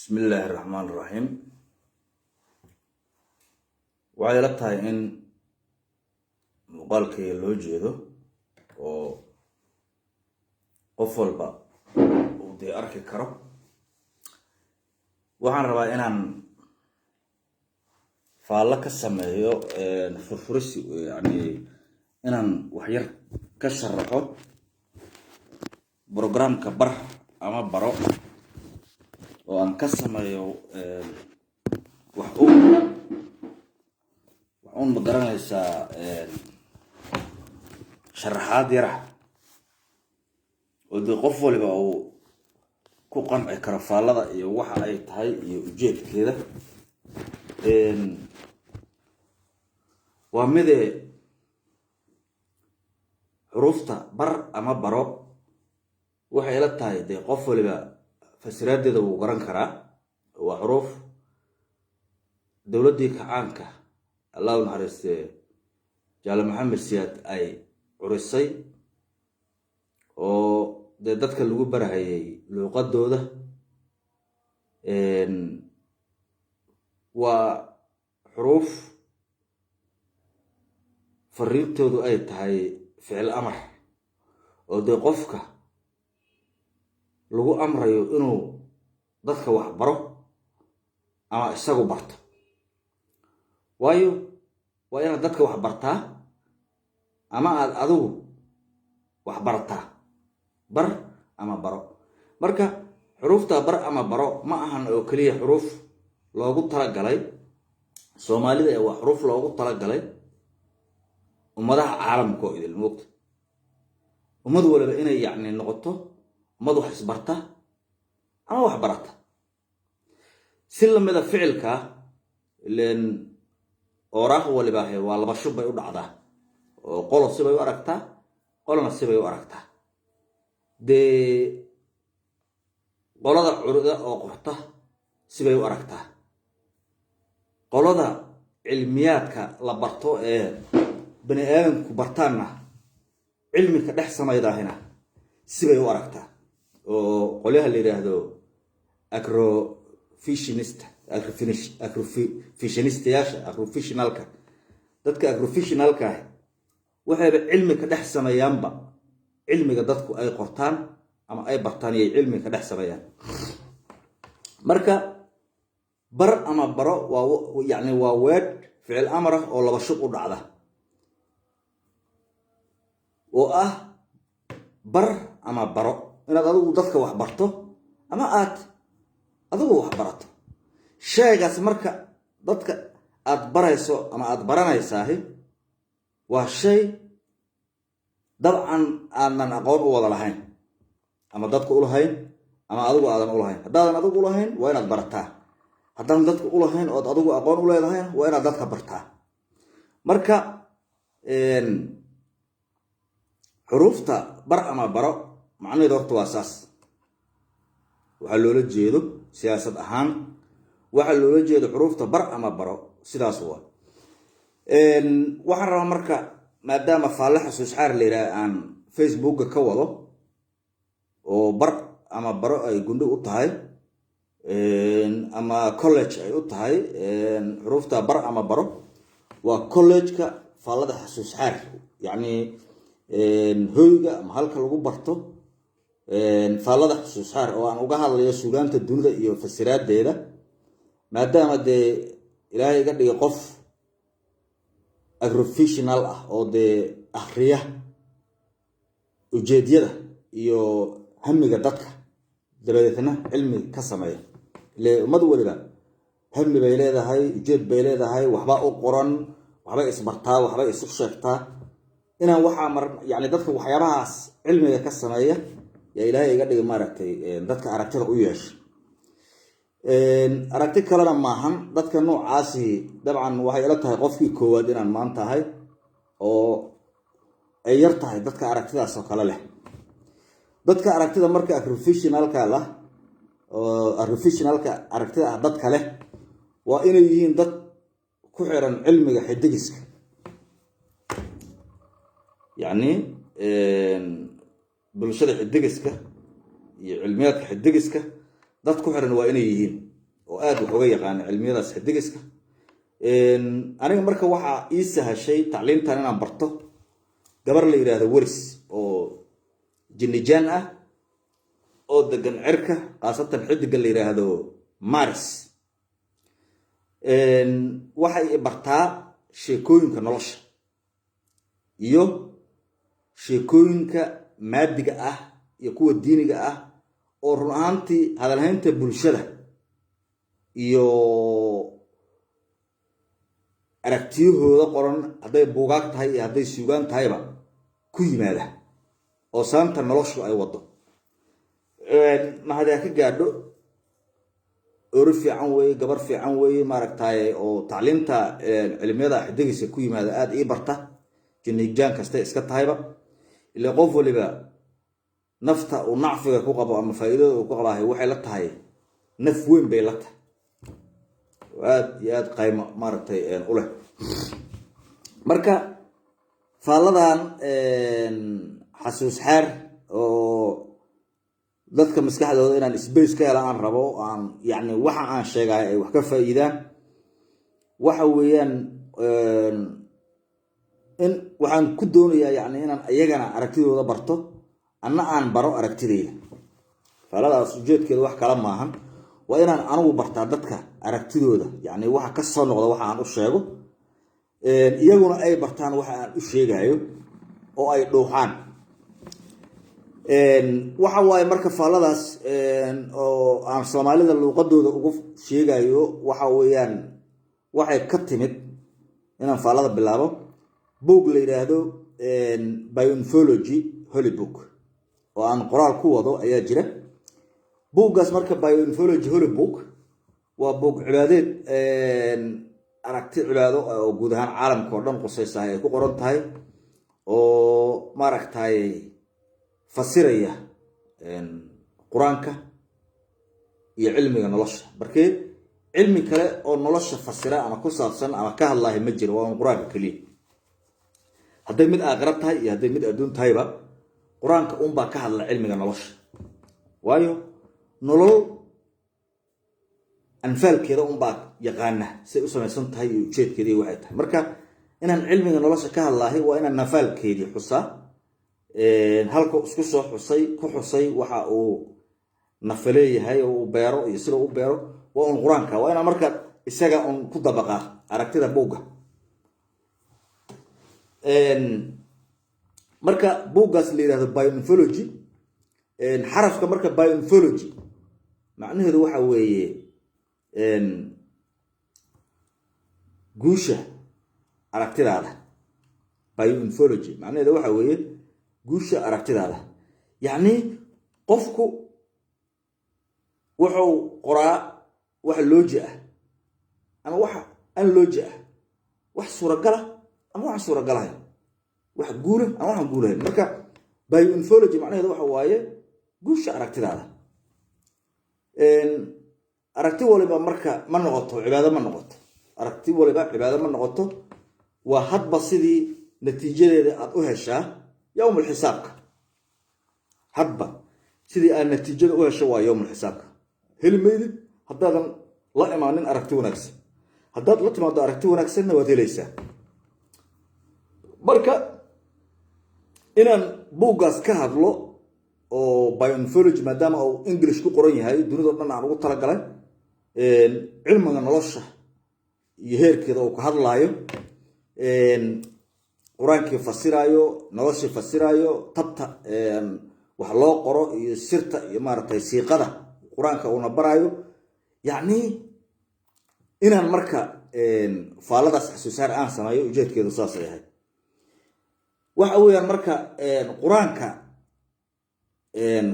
Bismi illaahi raxmaan raxiim. Waxay ila tahay in muuqaalkayga loo jeedo oo qof walba uu dee arki karo. Waxaan rabaa inaan faallo ka sameeyo furfurisi, yani inaan waxyar ka sharaxo programka Bar ama Baro oo aan ka sameeyo wax uun, ma garanaysaa, sharaxaad yara oo dee qof waliba uu ku qanci karo faallada iyo waxa ay tahay iyo ujeedkeeda. Waa midee xuruufta Bar ama Baro waxay ila tahay dee qof waliba fasiraadeeda wuu garan karaa. Waa xuruuf dowladdii kacaanka, Allah u naxariistee, Jaale Maxamed Siyaad ay curisay oo dee dadka lagu barahayay luuqadooda. Waa xuruuf fariintoodu ay tahay ficil amar oo dee qofka lagu amrayo inuu dadka wax baro ama isagu barto. Waayo, waa inaad dadka wax bartaa ama aad adigu wax barataa. Bar ama baro. Marka xuruufta Bar ama Baro ma ahan oo keliya xuruuf loogu talagalay Soomaalida ee waa xuruuf loogu talagalay ummadaha caalamka oo idil. Moogta, ummad waliba inay yacni noqoto ummad wax isbarta ama wax barata. Si lamida ficilka ileen oraah walibaahe waa laba shub bay u dhacdaa, oo qolo sibay u aragtaa, qolona sibay u aragtaa. Dee qolada curida oo qorta sibay u aragtaa, qolada cilmiyaadka la barto ee bani aadamku bartaanna cilmika dhex samaydaahina sibay u aragtaa, oo qolyaha la yidhaahdo agrovisionist, agrovisionist-yaasha, agrovisionalka, dadka agrovisionalka ah waxayba cilmi ka dhex sameeyaanba cilmiga dadku ay qortaan ama ay bartaan iyay cilmi ka dhex sameeyaan. Marka Bar ama Baro waa yacni waa weedh ficil amar ah oo laba shub u dhacda, oo ah bar ama baro, inaad adigu dadka wax barto ama aad adigu wax barato sheegaas. Marka dadka aad barayso ama aad baranaysaahi waa shay dabcan aadnan aqoon u wada lahayn, ama dadka ulahayn ama adigu aadan ulahayn. Haddaadan adigu ulahayn, waa inaad barataa. Haddaadan dadka ulahayn ood adigu aqoon u leedahayna, waa inaad dadka bartaa. Marka xuruufta Bar ama Baro macnaheedu horta waa saas. Waxaa loola jeedo siyaasad ahaan, waxaa loola jeedo xuruufta Bar ama Baro sidaas waa. Waxaan rabaa marka, maadaama faalle xusuus xaar la yidhaha aan Facebooka ka wado oo Bar ama Baro ay gundhi u tahay ama college ay u tahay, xuruufta Bar ama Baro waa college-ka faallada xasuus xaar, yacni hoyga ama halka lagu barto faallada xusuus xaar, oo aan uga hadlayo sugaanta dunida iyo fasiraadeeda. Maadaama dee Ilaahay iga dhigay qof agrovisional ah oo dee akriya ujeedyada iyo hamiga dadka, dabadeetna cilmi ka sameeya. Ile ummad waliba hami bay leedahay, ujeed bay leedahay, waxbaa u qoran, waxbay isbartaa, waxbay isu sheegtaa. Inaan waxaa mar yani dadka waxyaabahaas cilmiga ka sameeya yaa Ilaahay iga dhigay, maaragtay, dadka aragtida u yeesha. Aragti kalena maahan. Dadka noocaasi dabcan waxay ila tahay qofkii koowaad inaan maanta ahay, oo ay yar tahay dadka aragtidaas oo kale leh. Dadka aragtida marka agrovisionalka lah oo agrovisionalka aragtida ah dadka leh waa inay yihiin dad ku xiran cilmiga xidigiska, yacni bulshada xidigiska iyo cilmiyaadka xidigiska dad ku xiran waa inay yihiin. Oo aada wax uga yaqaana cilmiyadaas xidigiska. Aniga marka waxaa ii sahashay tacliimtan inaan barto gabar la yidhaahdo Weris, oo jinnijaan ah oo degan cirka, khaasatan xidiga la yidhaahdo Mars. Waxay i bartaa sheekooyinka nolosha iyo sheekooyinka maadiga ah iyo kuwa diiniga ah, oo run ahaantii hadalhaynta bulshada iyo aragtiyahooda qoran, hadday buugaag tahay iyo hadday suugaan tahayba, ku yimaada oo saanta noloshu ay wado. Mahadi ha ka gaadho, ori fiican weeye, gabar fiican weeye, maaragtaye, oo tacliimta cilmiyada xidigiisa ku yimaada aada ii barta, jinijaan kasta iska tahayba. Ila qof waliba nafta uu nacfiga ku qabo ama faa'iidada uu ku qabahay waxay la tahay naf weyn bay la tahay oo aada iyo aada qaymo, maaragtay, u leh. Marka faalladan xasuus xeer oo dadka maskaxdooda inaan space ka hela aan rabo, aan yani waxa aan sheegaay ay wax ka faa'iidaan, waxa weeyaan in waxaan ku doonayaa yani inaan iyagana aragtidooda barto, anna aan baro aragtidayda. Faalladaas ujeedkeeda wax kala maahan, waa inaan anigu bartaa dadka aragtidooda, yani waxa ka soo noqda waxa aan u sheego, iyaguna ay bartaan waxa aan u sheegayo oo ay dhuuxaan. Waxa waaye marka faalladaas oo aan Soomaalida luuqadooda ugu sheegayo, waxa weeyaan waxay ka timid inaan faallada bilaabo book la yidhaahdo Bioinfology Holy Book oo aan qoraal ku wado ayaa jira. Buuggaas marka, Bioinfology Holy Book, waa buug cibaadeed, aragti cibaado oo guud ahaan caalamka oo dhan qusaysahay ay ku qoran tahay, oo maaragtay fasiraya Qur-aanka iyo cilmiga nolosha. Markee cilmi kale oo nolosha fasira ama ku saabsan ama ka hadlahay ma jiro, waa un Qur-aanka keliya. Hadday mid aakhira tahay iyo hadday mid adduun tahayba, Qur-aanka unbaa ka hadla cilmiga nolosha, waayo nolol anfaalkeeda unbaa yaqaana say u samaysan tahay iyo ujeedkeeda iyo waxay tahay. Marka inaan cilmiga nolosha ka hadlahay waa inaan nafaalkeedii xusaa, halka isku soo xusay, ku xusay waxa uu nafa leeyahay oo uu beero iyo sida u beero waa un Qur-aanka. Waa inaan marka isaga un ku dabaqaa aragtida buugga. Marka buuggaas la yihahdo Bioinfology, xarafka marka bioinfology macnaheedu waxa weeye guusha aragtidaada. Bioinfology macnaheedu waxa weeye guusha aragtidaada. Yacni qofku wuxuu qoraa wax looji ah ama wax aan looji ah, wax suuragala ama waxaan suuragalahayn, wax guula ama waxaan guulahayn. Marka bioinfology macnaheedu waxa waaye guusha aragtidaada. Aragti waliba marka ma noqoto cibaado, ma noqoto. Aragti waliba cibaado ma noqoto. Waa hadba sidii natiijadeeda aad u heshaa yowmul xisaabka. Hadba sidii aad natiijada u hesho waa yowmul xisaabka. Heli maydid haddaadan la imaanin aragti wanaagsan. Haddaad la timaado aragti wanaagsanna, waad helaysaa. Marka inaan buuggaas ka hadlo oo bioinfology, maadaama uu English ku qoran yahay, dunida o dhan aan ugu talagalay, cilmiga nolosha iyo heerkeeda uu ka hadlaayo, Qur-aankii fasiraayo, noloshii fasiraayo, tabta wax loo qoro iyo sirta iyo, maaragtay, siiqada Qur-aanka uuna baraayo, yacni inaan marka faalladaas xasuusaar aan sameeyo, ujeedkeedu saasay ahayd. Waxa weeyaan marka Qur-aanka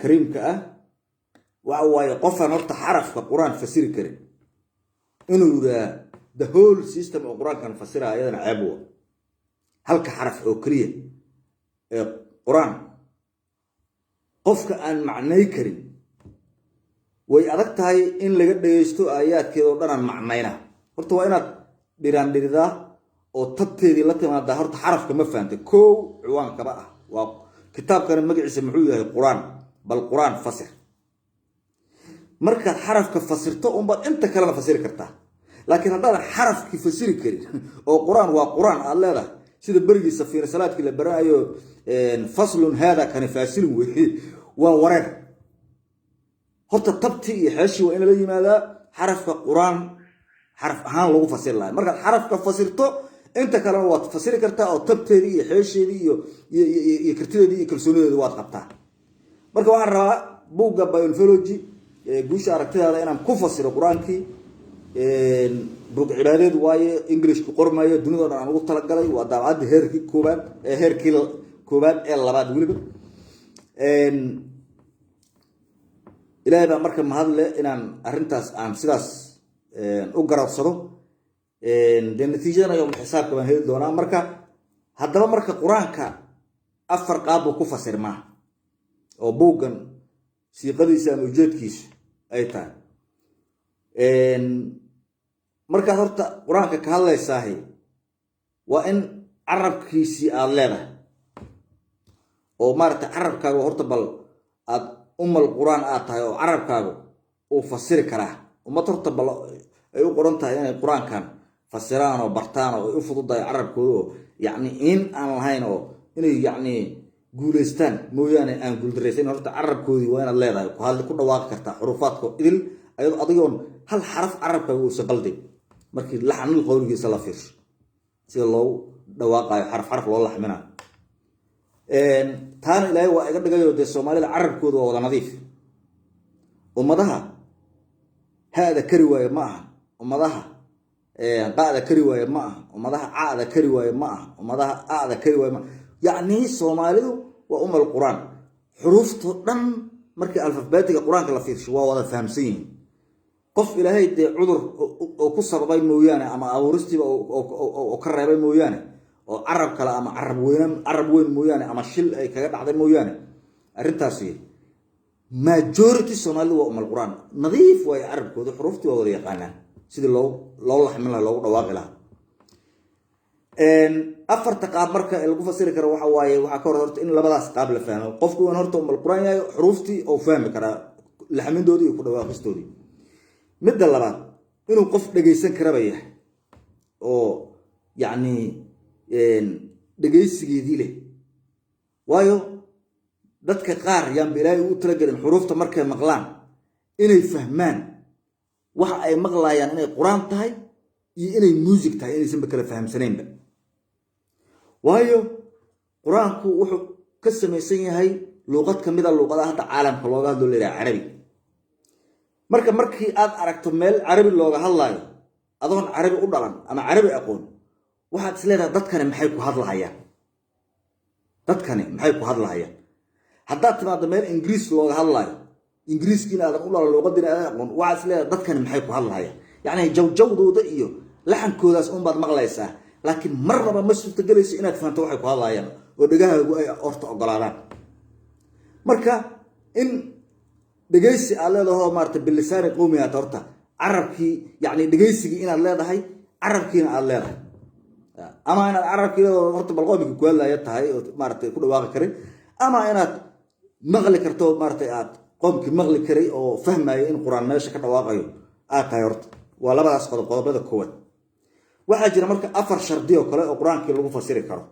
Kariimka ah waxa waaye qofaan horta xarafka Qur-aan fasiri karin inuu yiraa the whole system oo Qur-aankan fasira, ayadana ceeb wa. Halka xaraf oo keliya ee Qur-aan qofka aan macnay karin, way adag tahay in laga dhagaysto aayaadkeeda oo dhan aan macnayna. Horta waa inaad dhiraan dhiridaa oo tabteedii la timaadaa. Horta xarafka ma fahantay? Kow, ciwaankaba ah waa kitaabkana magaciisa muxuu yahay? Qur-aan. Bal Qur-aan fasir. Markaad xarafka fasirto unbaad inta kalena fasiri kartaa, laakiin haddaadan xarafkii fasiri karin oo Qur-aan waa Qur-aan aad leedahay, sida berigii safiina salaadkii la baranayo, "Faslun haada kani faasilun" weye, waa wareer. Horta tabtii iyo xeeshii waa in lala yimaadaa xarafka Qur-aan xaraf ahaan lagu fasiri lahay. Markaad xarafka fasirto, inta kalena waad fasiri kartaa oo tabteedii iyo xeesheedii iyo kartideedii iyo kalsoonideedii waad qabtaa. Marka waxaan rabaa buugga Biology Guusha Aragtidaada inaan ku fasiro Qur-aankii. Buug cibaadeed waaye, Englishku qormayo, dunida o dhan aan ugu talagalay. Waa daabcaddii heerkii koobaad, heerkii koobaad ee labaad weliba. Ilaahay baa marka mahadle inaan arrintaas aan sidaas u garabsado. Dee natiijadana yowma xisaabka baan heli doonaa. Marka haddaba, marka Qur-aanka afar qaab buu ku fasirmaa oo buuggan siiqadiisa ama ujeedkiisu ay tahay. Markaad horta Qur-aanka ka hadlaysaahi, waa in carabkiisii aada leedahay oo maaragtay carabkaaga horta bal aad umal Qur-aan aad tahay oo carabkaagu uu fasiri karaa. Ummad horta bal ay u qoran tahay inay Qur-aankan fasiraan oo bartaan oo ay u fududahay carabkooda oo yacni in aan lahayn oo inay yacni guuleystaan mooyaane aan guuldaraysan, horta carabkoodii waa inaad leedahay, ku hadli, ku dhawaaqi kartaa xuruufaadka idil, ayadoo adigoon hal xaraf carabkaaga uusan qaldin. Markii laxnul qowligiisa la fiirsho, sida loogu dhawaaqayo, xaraf xaraf loo laxminayo, taana Ilaahay waa iga dhigayo. Dee Soomaalida carabkooda waa wada nadiif. Ummadaha hada kari waaye ma aha, ummadaha qa'da kari waaye ma aha, ummadaha ca'da kari waaye ma aha, ummadaha a'da kari waaye ma aha. Yacni Soomaalidu waa umal Qur-aan. Xuruuftoo dhan markii alfabetiga Qur-aanka la fiirsho, waa wada fahamsan yihiin. Qof Ilaahay dee cudur oo ku sababay mooyaane ama abuuristiiba oo ka reebay mooyaane, oo carab kale ama carab weyn, carab weyn mooyaane, ama shil ay kaga dhacday mooyaane, arrintaasi majority Soomaalidu waa umal Qur-aan, nadiif waayo carabkooda, xuruuftii waa wada yaqaanaan, sidii loo laxmin lahaa, loogu dhawaaqi lahaa. Afarta qaab marka lagu fasiri karo waxa waaye, waxaa ka hor horta in labadaas qaab la fahmo. Qofku in horta umal Qur-aan yahay, xuruuftii oo fahmi karaa laxmindoodii iyo ku dhawaaqistoodii. Midda labaad, inuu qof dhegaysan karaba yahay oo yacni dhegaysigeedii leh. Waayo, dadka qaar yaanba Ilaahay ugu talagelin xuruufta markay maqlaan inay fahmaan waxa ay maqlayaan, inay Qur-aan tahay iyo inay muusig tahay inaysanba kala fahamsanaynba. Waayo, Qur-aanku wuxuu ka samaysan yahay luuqad ka mida luuqadaha hadda caalamka looga hadlo, la yidhaha Carabi. Marka markii aad aragto meel Carabi looga hadlaayo, adoon Carabi u dhalan ama Carabi aqoon, waxaad is leedahay, "Dadkani maxay ku hadlahayaan? Dadkani maxay ku hadlahayaan?" Haddaad timaado meel Ingiriis looga hadlaayo, Ingiriiskiina aadan u dhalan, luuqadiina aadan aqoon, waxaad is leedahay, "Dadkani maxay ku hadlahayaan?" Yacni jawjawdooda iyo laxankoodaas unbaad maqlaysaa, laakiin marnaba ma suurtagelayso inaad fahanto waxay ku hadlayaan oo dhegahaagu ay horta ogolaadaan. Marka in dhegaysi aad leedaho maarata bilisaani qowmi aad horta carabkii, yacni dhegaysigii inaad leedahay, carabkiina aad leedahay, ama inaad carabkii leedaho horta bal qoomikii ku hadlaya tahay oo maaratay ku dhawaaqi karin, ama inaad maqli karto, maaratay aad qoomkii maqli karay oo fahmayo in Qur-aan meesha ka dhawaaqayo aad tahay. Horta waa labadaas qodob, qodobada koowaad. Waxaa jira marka afar shardi oo kale oo Qur-aankii lagu fasiri karo.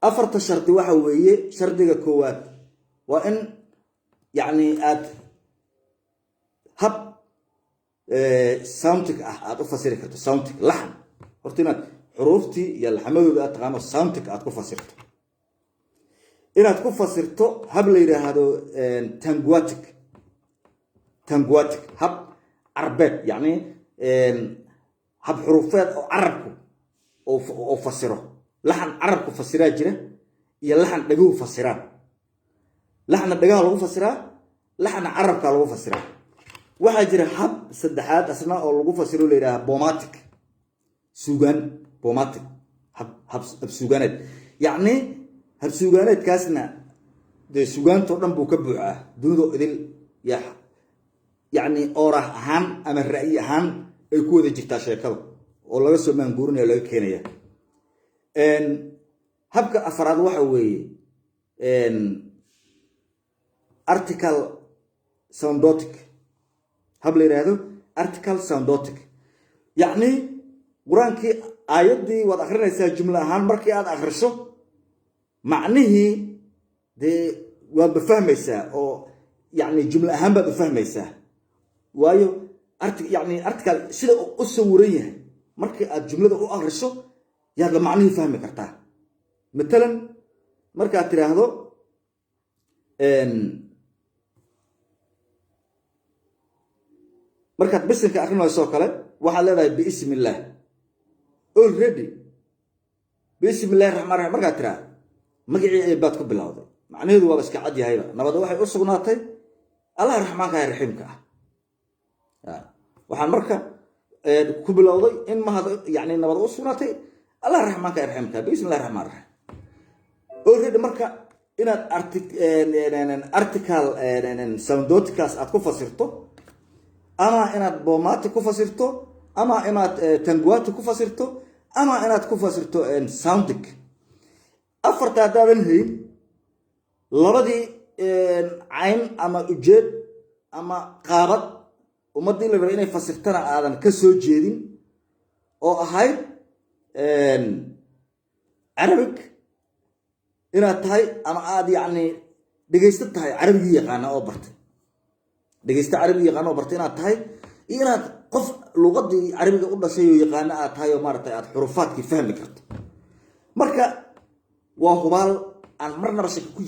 Afarta shardi waxa weeye: shardiga koowaad waa in yacni aad hab soundig ah aad u fasiri karto, soundig, laxan. Horta inaad xuruuftii iyo laxmadooda aad taqaano, soundig aad ku fasirto. Inaad ku fasirto hab la yidhaahdo tanguatic, tanguatic, hab carbeed, yacni hab xuruufeed oo carabku oo fasiro. Laxan carabku fasiraa jira iyo laxan dhaguhu fasiraan. Laxna dhagaha lagu fasiraa, laxna carabka lagu fasiraa. Waxaa jira hab saddexaad asna oo lagu fasiro, la yidhaha poematic, suugaan, poematic, hab suugaaneed. Yacni hab suugaaneedkaasna dee sugaantoo dhan buu ka buuxaa dunido idil, ya yacni oorah ahaan ama ra'yi ahaan ay ku wada jirtaa sheekada oo laga soo maanguurinaya, laga keenaya. Habka afaraad waxa weeye article soundotic. Hab la yidhaahdo article soundotic, yacni Qur-aankii aayaddii waad akrinaysaa jumlo ahaan. Markii aad akriso, macnihii dee waadba fahmaysaa oo yani jumlo ahaan baad u fahmaysaa, waayo yani article sida u sawiran yahay markii aad jumlada u akriso yaad la macnihii fahmi kartaa. Matalan, markaad tidhaahdo, markaad bisinka akrinayso kale, waxaad leedahay "Biismi illaah". Already "Bismi illahi raxmaan raxiim" markaad tidhaahdo, magacii eebbaad ku bilowday. Macnaheedu waaba iska cad yahayba: nabada waxay u sugnaatay Allaha raxmaanka ee raxiimka ah. Waxaan marka ku bilowday in mahad, yani nabad u sugnaatay Allaha raxmaanka ee raxiimka, "Bismi illahi raxmaan raxiim". Already marka inaad article soundoticaas aad ku fasirto, ama inaad bomati ku fasirto, ama inaad tanguati ku fasirto, ama inaad ku fasirto soundic, afarta haddaadan hayn, labadii cayn ama ujeed ama qaabad ummaddii la rabay inay fasirtana aadan ka soo jeedin, oo ahayd Arabic inaad tahay ama aad yacni dhegaysto tahay Carabigii yaqaana oo bartay, dhegaysto Carabigii yaqaana oo bartay inaad tahay, iyo inaad qof luqadii Carabiga u dhashay oo yaqaana aad tahay oo maaragtay aad xurufaadkii fahmi karto, marka waa hubaal aan marnaba shaki ku